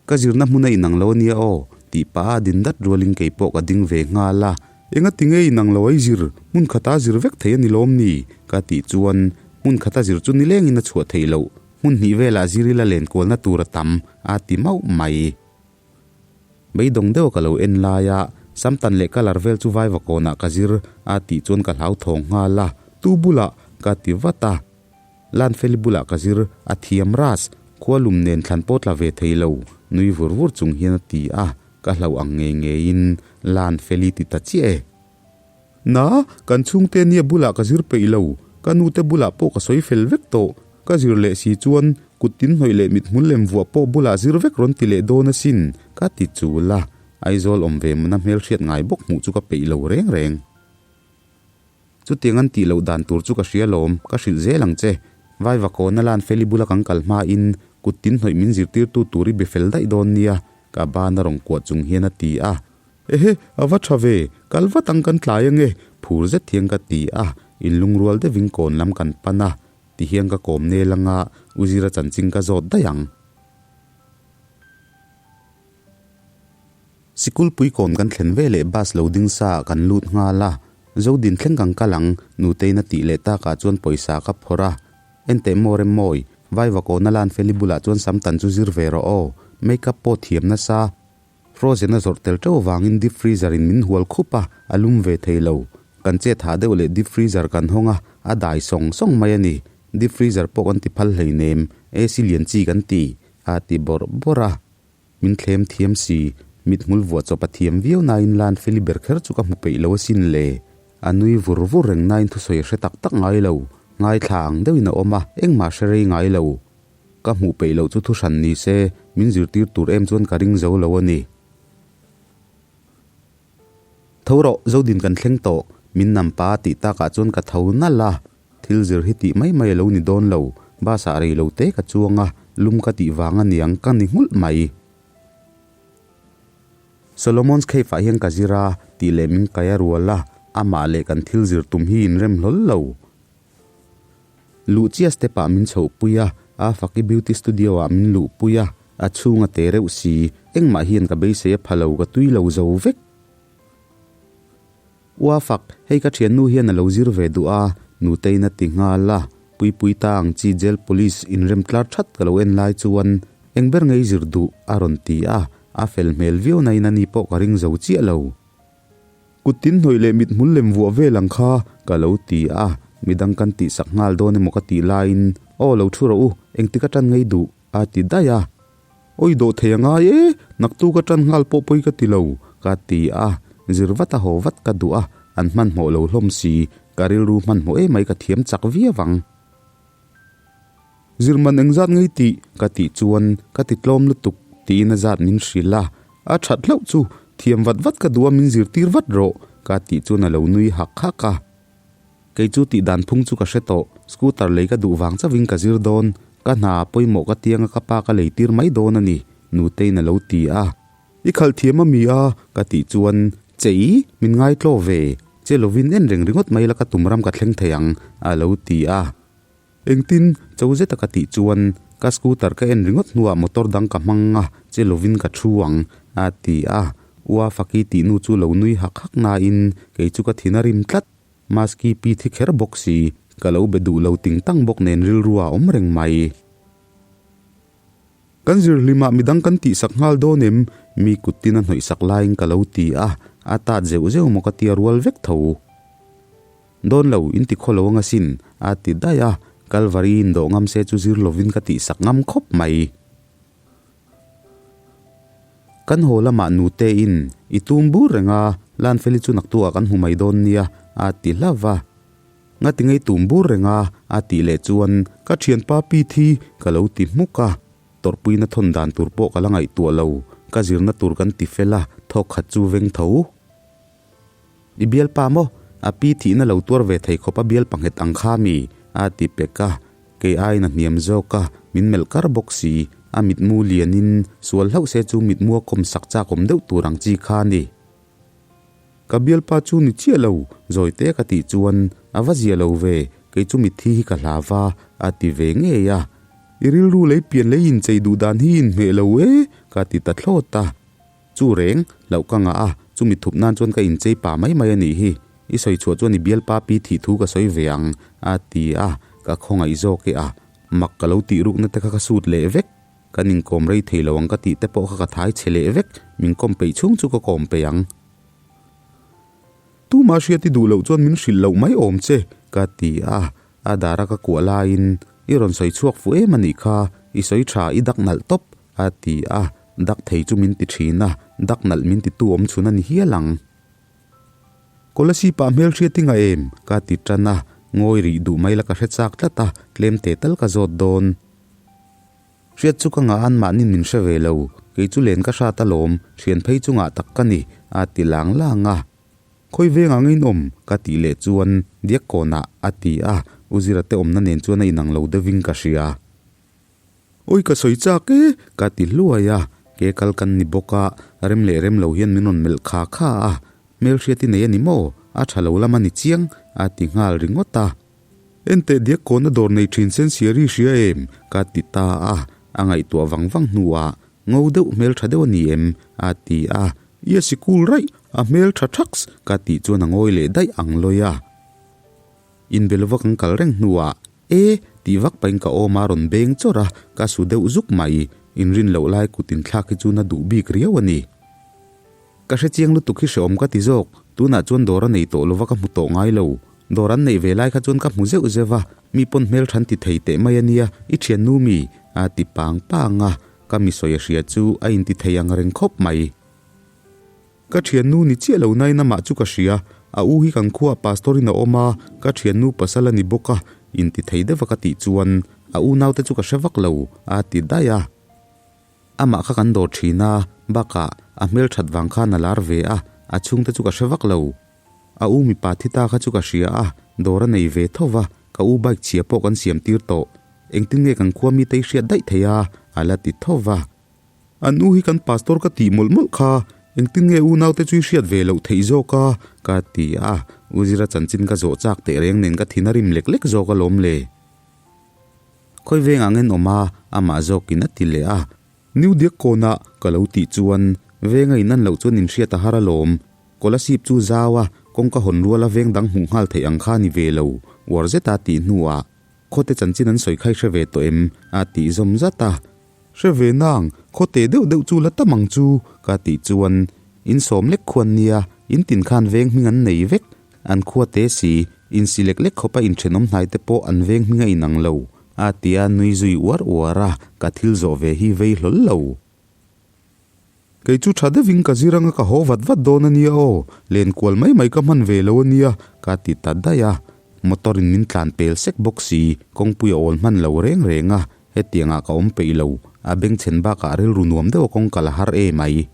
Ka zirna hmun a inang lo ania aw, tih pah a din dat rualin kei pawh ka ding ve nghal a. Enga ti nge inang lo ai zir, hmun khata zir vek thei a ni lawm ni? ka tih chuan, Hmun khata zir chu nilengin a chhuah theih loh, hmun hnih velah zir ila lenkualna tur a tam, a ti mauh mai. Beidawng deuh ka lo en lai a, Samtan leh colour vel chu Vaivakawnah ka zir, a tih chuan ka hlauthawng nghal a, Tu bulah? ka ti vat a. Lanfeli bulah ka zir, a thiam ras, khua lum nen thlan pawh tla ve thei lo, nui vur vur chung hian a ti a, ka hlauh ang ngei ngeiin Lanfeli ti ta chiah e. Na, kan chhungte nia bulah ka zir peih lo, ka nute bulah pawh ka sawi fel vek tawh, ka zir leh si chuan kut tin hnawih leh mithmul lem vuah pawh bulah zir vek rawn ti leh dawn asin, ka ti chul a, Aizawl awm ve mana hmelhriat ngai bawk hmuh chu ka peih lo reng reng. Chutiang an tih loh dan tur chu ka hria lawm, ka hrilh zel ang che. Vaivakawn a lan Feli bula kan kal hmain kut tin hnawih min zirtirtu tur i be fel daih dawn nia, ka ban a rawn kuah chung hian a ti a. Ehe, a va tha ve, kal vat ang kan tlai ange, phur zet hian ka ti a, inlungrual deuhin kawn lam kan pan a, tihian ka kawm nel anga U Zira chanchin ka zawt daih ang. Sikulpui kawn kan thlen ve leh bus lo ding sa ah kan lut nghal a, Zodin thleng kan kal ang, Nuteiin a tih leh takah chuan pawisa ka phawrh a. Enteh maw Remmawi, Vaiva kawna lan Feli bulah chuan Samtan chu zir ve rawh aw, make up pawh thiam nasa. Frozen a zawrh tel teuh vangin deep freezer in min hual khup a, a lum ve thei lo. Kan chet hah deuh leh deep freezer kan hawng a, a dai sawng sawng mai a ni. Deep freezer pawh kan ti phal hleinem, AC lian chi kan ti, a ti bawrh bawrh a. Min thlem thiam si, mithmul vuah chawp a thiam viau nain lan feli ber kher chu ka hmu peih lo asin le. A nui vur vur reng nain thusawi a hre tak tak ngai lo, ngaithla ang deuhin a awm a, engmah hre rei ngai lo. Ka hmuh peih loh chu thuhran ni se, min zirtir tur em chuan ka ring zo lo a ni. Tho rawh, Zodin kan thleng tawh, min nam pa a tih takah chuan ka tho nalh a. Thil zir hi tih mai mai a lo ni dawn lo, bus ah rei lo te ka chuang a, lum ka tih vang a niang ka ni nghulh mai. Solomon's Cave ah hian ka zir a, tih leh min kai a rual a, amah leh kan thil zir tum hi inrem hlawl lo. Luh chiah step ah min chhoh pui a, a faki beauty studio ah min luh pui a, a chhung a te reuh si, engmah hian ka beisei a pha lo ka tui lo zo vek. Ua fak, hei ka thiannu hian a lo zir ve duh a, Nuteiin a ti nghal a, Puipui ta ang chi jail police inrem tlar that ka lo en lai chuan eng ber ngei zir duh a rawn ti a, a fel hmel viau nain ani pawh ka ring zo chiah lo. Kut tin hnawih leh mithmul lem vuah vel ang kha ka lo ti a, midang kan tihsak nghal dawn emaw ka tih laiin aw lo thu rawh u, engtik atan ngei duh a ti daih a. Awi dawh thei a ngai e, naktu ka tan nghal pawh pawi ka ti lo, ka ti a, zir vat a haw vat ka duh a, an hmanhmawh lo hlawm si, ka rilru hmanhmawh emai ka thiam chak viau ang. Zir man engzat ngei tih ka tih chuan ka ti tlawm lutuk tiin a zat min hrilh a, a that hlauh chu thiam vat vat ka duh a min zirtir vat rawh ka tih chuan a lo nui hak hak a. Kei chu tih dan phung chu ka hre tawh, scooter lei ka duh vang chauhin ka zir dawn, ka hna pawimawh ka tianga ka pa ka lei tir mai dawn a ni, Nuteiin a lo ti a. I khalh thiam a mi a? ka tih chuan, Chei, min ngaitlaw ve, che lovin en reng ringawt mai la ka tum ram ka thleng thei ang, a lo ti a. Engtin, cho zeta ka tih chuan, ka scooter ka en ringawt hnuah motor dang ka hmang a, che lovin ka thu ang, a ti a. Ua Faki tih nu chu lo nui hak hak nain kei chu ka thin a rim tlat. Maski pi thi kher bawk si, ka lo be duh lo ting tang bawk nen rilru a awm reng mai. Kan zirhlimah midang kan tihsak nghal dawn em? Mi kut tin a hnawihsak laiin ka lo ti a, a tat zeuh zeuh maw ka tia rual vek tho. Dawn lo, in ti khaw lo anga sin, a ti daih a, Kalvari in dawh ngam se chu zir lovin ka tihsak ngam khawp mai. Kan haw lamah nute in i tum bur reng a, Lanfeli chu naktuah kan hmu mai dawn nia, a ti hlauh va. Ngati ngei tum bur reng a, a tih leh chuan ka thianpa pi thi ka lo ti hmuk a. Tawrhpuina thawn dan tur pawh ka la ngaihtuah lo, ka zirna tur kan ti fel a, thawk khat chu veng tho. I bialpa maw? A pi thihna lo tuar ve thei khawp a bialpa nghet ang kha mi? a ti pek a, kei aiin a hniam zawk a, min melh kar bawk si. A mitmu lianin sual hlauh se chu mitmu a kawm sak chak awm deuh tur ang chi kha a ni. Ka bialpa chu ni chiah lo, zawi te ka tih chuan a va zia lo ve, kei chu mitthi hi ka hlau va, a ti ve ngei a. I rilru lei pian lei inchei duh dan hi inhmeh lo e, ka ti ta thlawt a. Chu reng, hlauh ka ngah a, chumi thup nan chuan ka inchei pa mai mai a nih hi. I sawi chhuah chuan i bialpa pi thih thu ka sawi ve ang, a ti a, ka khawngaih zawk e a. Mak ka lo tih rukna te kha ka sut leh vek. Kan inkawm rei thei lo ang ka tih te pawh kha ka thai chhe leh vek, min kawm peih chhung chu ka kawm peih ang. Tumah hriat i duh loh chuan min hrilh loh mai awm che, ka ti a, a dara ka kuah laiin, I rawn sawi chhuak fuh em a nih kha, i sawi tha i dak nalh tawp, a ti a, dak thei chu min ti thin a, dak nalh min titu awm chhun a ni hial ang. Kolasip ah hmel hriat i ngah em? ka ti tan a, ngawi rih duh mai la ka hre chak tlat a, tlem teh tal ka zawt dawn. Hriat chu ka ngah an mahnin min hre ve lo, kei chu len ka hrat alawm, thian phei chu ngah tak ka ni, a ti lang lang a. Khawi veng ang in awm? ka tih leh chuan diak kawnah a ti a, U Zira te awmna nen chuan a inang lo deuhin ka hria. Awi ka sawi chak e, ka ti hluai a, ke kal kan ni bawk a, rem leh rem lo hian min rawn melh kha kha a, Hmelhriat i nei a ni maw? A tha lo lam a ni chiang, a ti nghal ringawt a. Enteh diak kawna dawr nei thin sen siari hria em? ka ti ta a, a ngaihtuah vang vang hnuah, Ngo deuh hmel tha deuh a ni em? a ti a, Ia sikul raih, a hmel tha thaks, ka tih chuan a ngawi leh daih ang lawi a. Inbe lova kan kal reng hnuah, E! tih vak pahin ka awm a rawn beng chawrh a, ka su deuh zuk mai. Inrin loh lai kut inthlak hi chu na duh bik riau a ni. Ka hre chiang lutuk hi hreawm ka ti zawk, tunah chuan dawr a nei tawh lova ka hmu tawh ngai lo. Dawr an neih ve lai kha chuan ka hmu zeuh zeuh a, mi pawn hmel than ti thei teh mai a nia, i thiannu mi? a ti pang pang a, ka mi sawi a hria chu a inti thei ang reng khawp mai. Ka thiannu ni chiah lo nain amah chu ka hria, a u hi kan khuaah pastor in a awm a, ka thiannu pasal a ni bawk a, inti thei deuh a ka tih chuan a unaute chu ka hre vak lo, a ti daih a. Amah kha kan dawr thin a, bakah a hmel that vang khan a lar ve a, a chhungte chu ka hre vak lo. A u mipa thi ta kha chu ka hria a, dawr a nei ve tho va, ka u bike chhia pawh kan siam tir tawh. Engtin nge kan khua mite i hriat daih thei a? a la ti tho va. An u hi kan pastor ka tih mawlh mawlh kha, engtin nge unaute chu i hriat ve loh theih zawk a? ka ti a, U Zira chanchin ka zawh chak teh reng nen ka thin a rim lek lek zawk alawm le. Khawi veng ang en awm a, amah zawkin a ti leh a. New Diak kawnah ka lo tih chuan venga in an loh chuan inhriat a har alawm. Kolasib chu zau a, kawngka hawn ruala veng dang hmuh nghal theih ang kha ni ve lo, uar zeta tih hnuah khawte chanchin an sawi khai hre ve tawh em? a tih zawm zat a. Hre ve nang, khawte deuh deuh chu la tam ang chu, ka tih chuan in sawm lek khuan nia, in tin khan veng hming an nei vek, An khua te si, insi lek lek khawpa inthenawm hnai te pawh an veng hming a inang lo, a ti a nui zui uar uar a, ka thil zawh ve hi vei hlawl lo. Kei chu tha deuhin ka zir anga ka haw vat vat dawn a nia aw, len kual mai mai ka hman ve lo a nia, ka ti ta daih a. Motor in min tlan pel sek bawk si, kawngpui a awl hman lo reng reng a, hetiangah ka awm peih lo, a bengchhen bakah rilru nuam deuh a kawng kal a har em ai.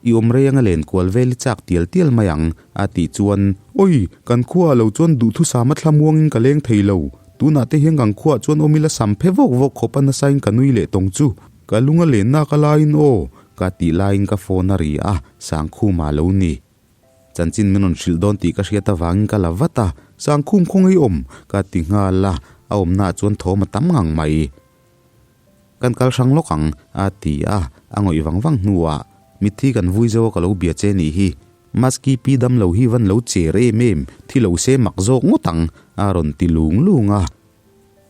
I awm rei anga len kual vel i chak tial tial mai ang, a tih chuan, Awi, kan khuaah lo chuan duhthusam a thla muangin ka leng thei lo. Tunah te hian kan khuaah chuan awm ila sam phe vawk vawk khawp a nasain ka nui leh tawng chu. Ka lung a lenna ka laiin aw, ka tih laiin ka phone a ri a, Sangkhuma lo ni. Chanchin min rawn hrilh dawn tih ka hriat avangin ka la vat a, Sangkhum khawngaih awm, ka ti nghal a, a awmnaah chuan thawm a tam ngang mai. Kan kal hrang lawk ang, a ti a, a ngawih vang vang hnuah, Mitthi kan vui zo a ka lo bia che nih hi. Maski pi dam lo hi van lo cher em em, thi lo se mak zawk ngawt ang, a rawn ti lung lung a.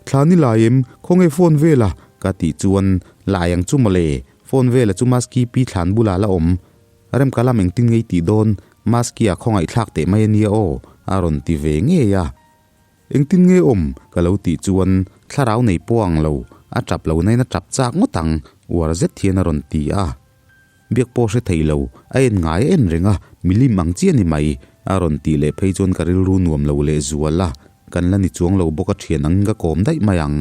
Thla ni lai em, khawnge phone vela? ka tih chuan, Lai ang chu mawle, phone vela chu Maski pi thlan bulah la awm. Remka lam engtin ngei tih dawn, Maski a khawngaihthlak teh mai a nia aw, a rawn ti ve ngei a. Engtin nge awm? ka lo tih chuan thlarau nei pawh ang lo, a tap lo nain a tap chak ngawt ang, uar zet hian a rawn ti a. Biak pawh hre thei lo, a en ngai a en reng a, milim ang chiah ni mai, a rawn tih leh phei chuan ka rilru nuam lo leh zual a, kan la ni chuang lo bawk a thian angin ka kawm daih mai ang.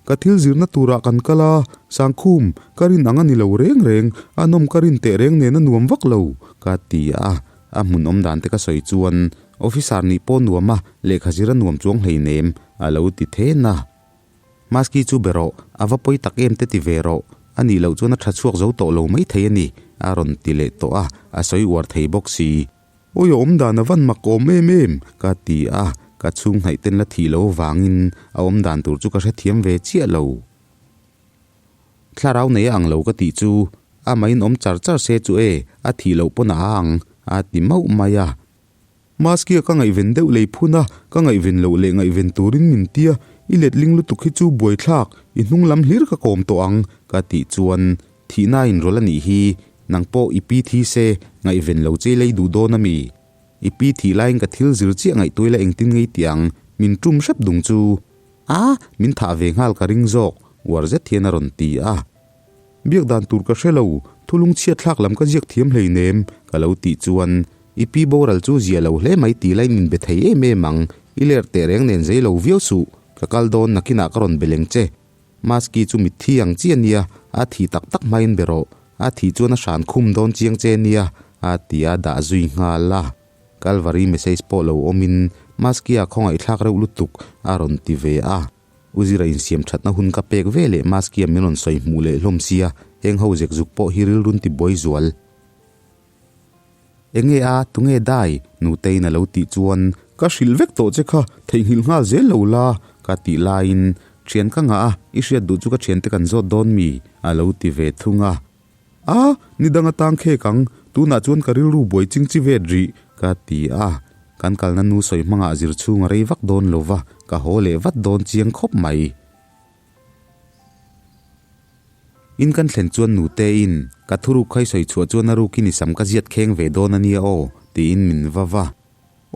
Ka thil zirna turah kan kal a, Sangkhum, ka rin ang a ni lo reng reng, a nawm ka rin teh reng nen a nuam vak lo, ka ti a. A hmun awm dan te ka sawi chuan, Officer nih pawh nuam a, lehkha zir a nuam chuang hleinem, a lo ti then a. Maski chu be rawh, a va pawi tak em te ti ve rawh, a nih loh chuan a tha chhuak zo tawh lo maithei a ni, a rawn ti leh tawh a, a sawi uar thei bawk si. Awi a awmdan a van mak awm em em, ka ti a, ka chhung hnaih ten la thih loh avangin a awmdan tur chu ka hrethiam ve chiah lo. Thlarau nei a ang lo ka tih chu, amahin awm char char se chu e, a thih loh pawn a ang, a ti mauh mai a. Maskia ka ngaihven deuh lei phun a, ka ngaihven loh leh ngaihven turin min tia, i letling lutuk hi chu buaithlak, i hnung lam hlir ka kawm tawh ang, ka tih chuan thihna inrawlh a nih hi, nang pawh i pi thi se, ngaihven lo che lei duh dawn a mi? I pi thih laiin ka thil zir chiah ngaihtuai la engtin ngei tih ang, min tum hrep dung chu. A, min thah ve nghal ka ring zawk, uar zet hian a rawn ti a. Biak dan tur ka hre lo, thulung chhiat thlak lam ka ziak thiam hleinem, ka lo tih chuan, I pi boral chu zia lo hle mai ti lain min be thei em em ang, i ler teh reng nen zei lo viau suh, ka kal dawn nakinah ka rawn be leng che. Maski chu mitthi ang chi a nia, a thih tak tak hmain be rawh, a thih chuan a hran khum dawn chiang che nia, a ti a dah zui nghal a. Kalvari message pawh lo awmin Maskia khawngaihthlak reuh lutuk a rawn ti ve a. U Zira insiam thatna hun ka pek ve leh Maskia min rawn sawi hmuh leh hlawm sia, heng ho zek zuk pawh hi rilrun ti buai zual. Enge a, tunge dai? Nuteiin a lo tih chuan, Ka hrilh vek tawh che kha, theihnghilh nghal zel lo la, ka tih laiin, Thian ka ngah a, i hriat duh chu ka thiante kan zawt dawn mi? a lo ti ve thung a. A, ni dang atang khek ang, tunah chuan ka rilru buai ching chi vet rih, ka ti a. Kan kalna nu sawi hmangah zir chhung a rei vak dawn lo va, ka haw leh vat dawn chiang khawp mai. In kan thlen chuan nutein, Ka thuruk khai sawi chhuah chuan a rukin i sam ka ziat kheng ve dawn a nia aw, tiin min va va.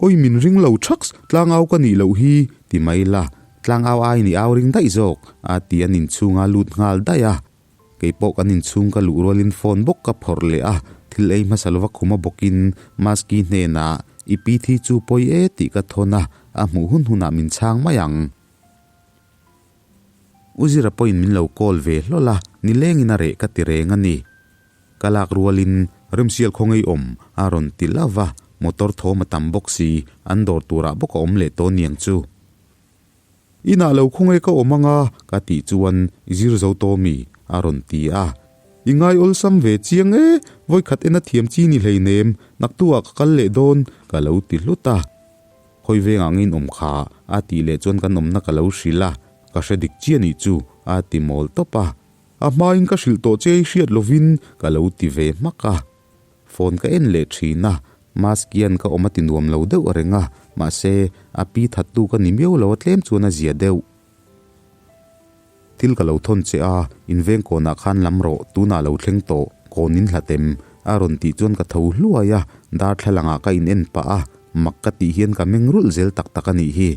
Awi min ring lo thaks, tlangau ka nih loh hi, ti mai la, tlangau aiin i au ring daih zawk, a ti a ninchhunga lut nghal daih a. Kei pawh kan inchhung ka luh rualin phone bawk ka phawrh leh a, thil ei hmasa lova khuma bawkin Maski hnenah i pi thi chu pawi e tih ka thawn a, a hmuh hun hunah min chhang mai ang. U Zira pawhin min lo call ve hlawl a, nilengin a reh ka ti reng a ni. Ka lak rualin Remsial khaw ngei awm a rawn ti lova, motor thawm a tam bawk si, an dawr turah bawk a awm leh tawh niang chu. Inah lo khawnge ka awm anga ka tih chuan i zir zo tawh mi? a rawn ti a. I ngai awlsam ve chiang e, vawikhat en a thiam chi ni hleinem, naktuah ka kal leh dawn ka lo ti hlut a. Khawi veng angin awm kha a tih leh chuan kan awmna ka lo hrilh a, ka hre dik chiah nih chu a ti mawl tawp a. A hmain ka hrilh tawh che i hriat lovin ka lo ti ve hmak a. Phone ka en leh thin a, mask hian ka awm a ti nuam lo deuh reng a, mahse, a pi thattu ka ni miau lo a tlem chuan a zia deuh. Thil ka lo thawn che a, inveng kawnah khan lam rawh, tunah lo thleng tawh, kawn in hlat em? a rawn tih chuan ka tho hluai a, darthlalangah ka in en pah a, mak ka tih hian ka meng rulh zel tak tak a nih hi.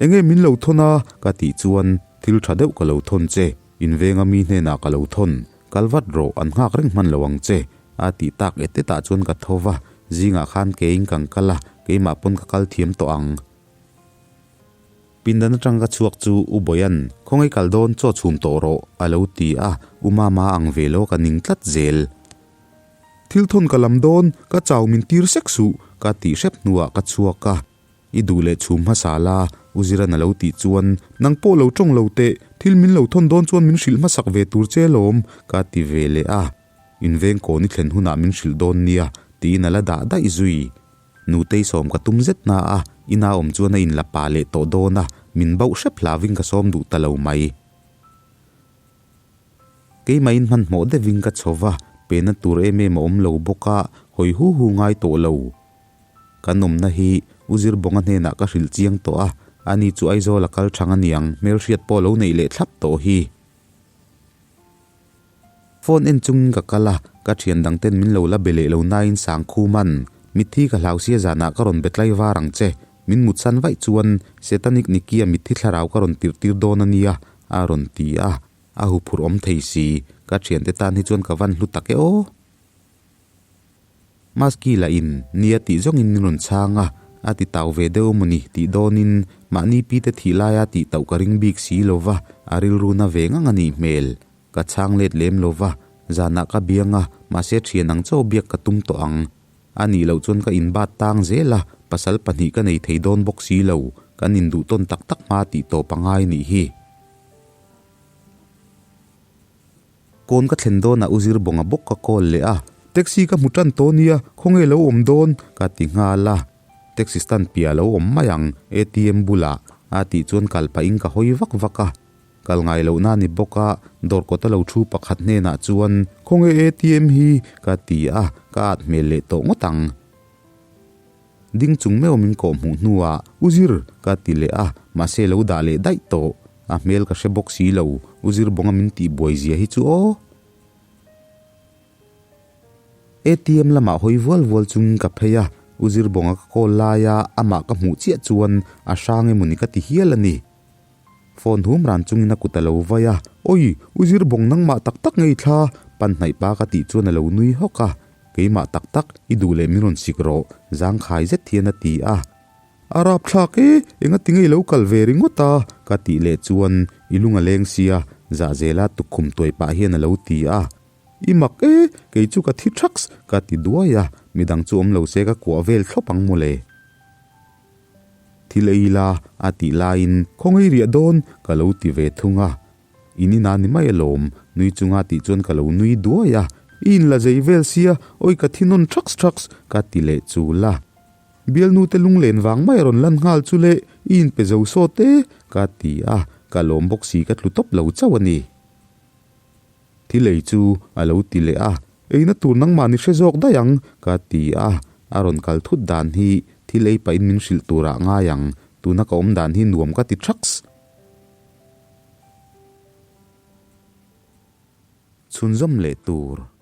Enge min lo thawn a? ka tih chuan thil tha deuh ka lo thawn che, invenga mi hnenah ka lo thawn, kal vat rawh an nghak reng hman lo ang che a tih tak et et ah chuan ka tho va, zingah khan keiin kan kal a, keimah pawn ka kal thiam tawh ang. Pindan atang ka chhuak chu U Bawian, Khawngaih kal dawn chaw chhum tawh rawh a lo ti a, U Mama ang ve lo ka ning tlat zel. Thil thawn ka lam dawn, ka chau min tir sek suh ka tih hrep hnuah ka chhuak a. I duh leh chhum hmasa la, U Ziran a lo tih chuan, Nang pawh lo tawng lo teh, thil min lo thawn dawn chuan min hrilh hmasak ve tur che lawm, ka ti ve leh a. Inveng kawn i thlen hunah min hrilh dawn nia, tiin a la dah daih zui. Nutei sawm ka tum zet na a, ina awm chuan a inla pa leh tawh dawn a, min bauh hrep hlauhin ka sawm duh ta lo mai. Keimahin hmanhmawh deuhin ka chho va, pena tur em em a awm lo bawk a, hawi hu hu ngai tawh lo. Kan awmna hi U Zirbawnga hnenah ka hrilh chiang tawh a, ani chu Aizawl a kal thang aniang, hmelhriat pawh lo neih leh thlap tawh hi. Phone en chungin ka kal a, ka thian dang ten min lo la be leh lo nain Sangkhuman, Mitthi ka hlau sia zanah ka rawn be tlai var ang che, min mutsan vaih chuan Setanik Nikia mitthi thlarau ka rawn tirh tir dawn ania, a rawn ti a, a huphurh awm thei si, ka thiante tan hi chuan ka van hlu tak e aw. Maski lah in nia tih zawngin min rawn chhang a, a ti tau ve deuh mawni tih dawnin mahni pi te thih laia tih tauh ka ring bik si lo va, a rilru na ve ngang a nih hmel. Ka chhang let lem lo va, zanah ka biang a, mahse thian ang chaw biak ka tum tawh ang. A nih loh chuan ka inbat tang zel a, pasal pahnih ka nei thei dawn bawk si lo, kan induh tawn tak tak hma tih tawp a ngai nih hi. Kawn ka thlen dawnah U Zirbawnga bawk ka call leh a, Taxi ka hmu tan tawh nia, khawnge lo awm dawn? ka ti nghal a. Taxi stand piah lo awm mai ang, ATM bulah, a tih chuan kal pahin ka hawi vak vak a. Kal ngai lohna a ni bawk a, dawr kawta lo thu pakhat hnenah chuan, Khawnge ATM hi? ka ti a, ka at hmel leh tawh ngawt ang. Ding chung meuh min kawh hmuh hnuah, U Zir! ka ti leh a, mahse lo dah leh daih tawh. A hmel ka hre bawk si lo, U Zir bawnga min tih buai zia hi chu aw. ATM lamah hawi vual vual chungin ka phei a, U Zir bawnga ka call laia amah ka hmuh chiah chuan a hrang emawni ka ti hial a ni. Phone hum ran chungin a kut a lo vai a, Awi! U Zir bawng nangmah tak tak ngei thla! Pan hnaih pa ka tih chuan a lo nui hawk a. Keimah tak tak, i duh leh min rawn sik rawh, zangkhai zet hian a ti a. A rapthlak e, enga tinge i lo kal ve ringawt a? ka tih leh chuan i lung a leng sia, zahzela tukkhum tuai pah hian a lo ti a. I mak e, kei chu ka thi thaks, ka ti duai a, midang chu awm lo se ka kuah vel thlawp ang mawle. Thil ei ila, a tih laiin, Khawngaih riah dawn, ka lo ti ve thung a. In ina ni mai alawm, nui chunga tih chuan ka lo nui duai a. I inla zei vel sia, awi ka thi nawn thaks thaks, ka ti leh chul a. Bialnu te lunglen vang mai a rawn lan nghal chu le, i inpe zo sawt e, ka ti a, ka lawm bawk si ka tlu tawp lo chauh a ni. Thil ei chu a lo ti leh a, eina tur nangmah ni hre zawk daih ang, ka ti a, a rawn kal thut dan hi thil ei pahin min hrilh turah ngai ang, tuna ka awm dan hi nuam ka ti thaks. Chhunzawm leh tur.